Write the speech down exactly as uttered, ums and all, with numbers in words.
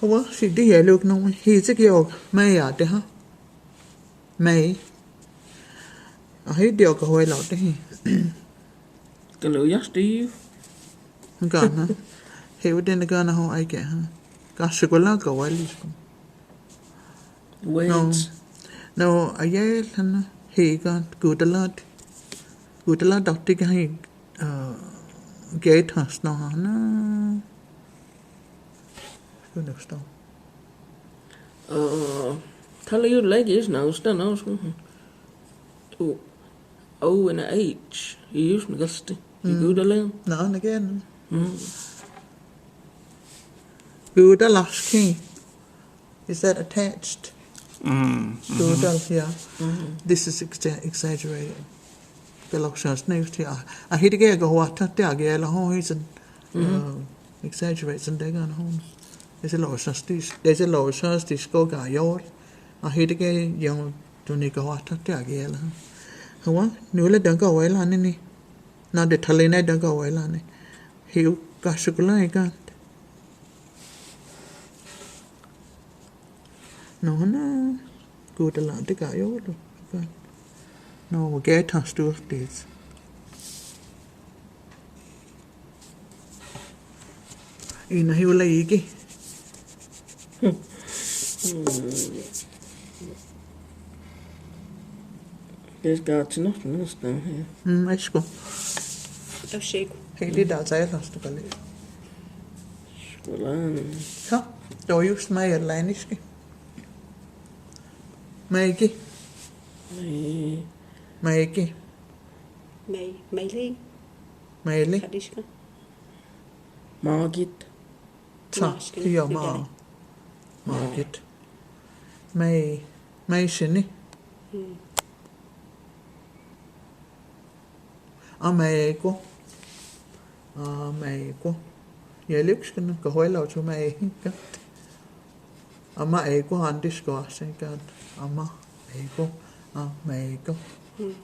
Wa, si di yeluk no, hi zik yok, mei ya te ha. Mei. A hi di yok ka hoi lau te hi. Ka lo yas te hi. Gana. Hi u den gana ho ai ke ha. Ka sikula ka wali. Wait. No. No, a yel hana. Hi ka gutalat. Gutalat dak ti ka hi. Gate has no hana. Understand. Tala yu lagi is na usta na usta. O, O and a H. Yu is na gasti. Yu gudalen. Na, again. Gudalaski. Is that attached? Gudal, yeah. This is exa-, exaggerated. Belok sans ne usti a. A hidike ga huata te a gela ho hisen. Exaggerate san dega na ho. Ese lo sans dis, ese lo sans dis ko ga yor. A hidike yang tuni ga huata te a gela. Hawa, nula danga wela ni ni. Na de thaline danga wela ni. Hiu ka sukula ikan. No, na. Gudala te ka yo lo. No, gate has to this. Ina hi ula iki. There's got enough in this thing here. Mm, asko. Asko. Hei di da zai las tu kali. Skolan. Sa, do just mai erlainiski. Maiki. Mai. Maiki. Mai, Maili. Maili. Kadishka. Margit. Sa, Margit. Iyo, ma. Margit. Mai, mai sini. Hmm. Amai ko. Amai ko. Yeliks kan ka hoy lau chu mai kan. Ama eko handis ko asen kan. Ama eko. Amai ko. Hmm.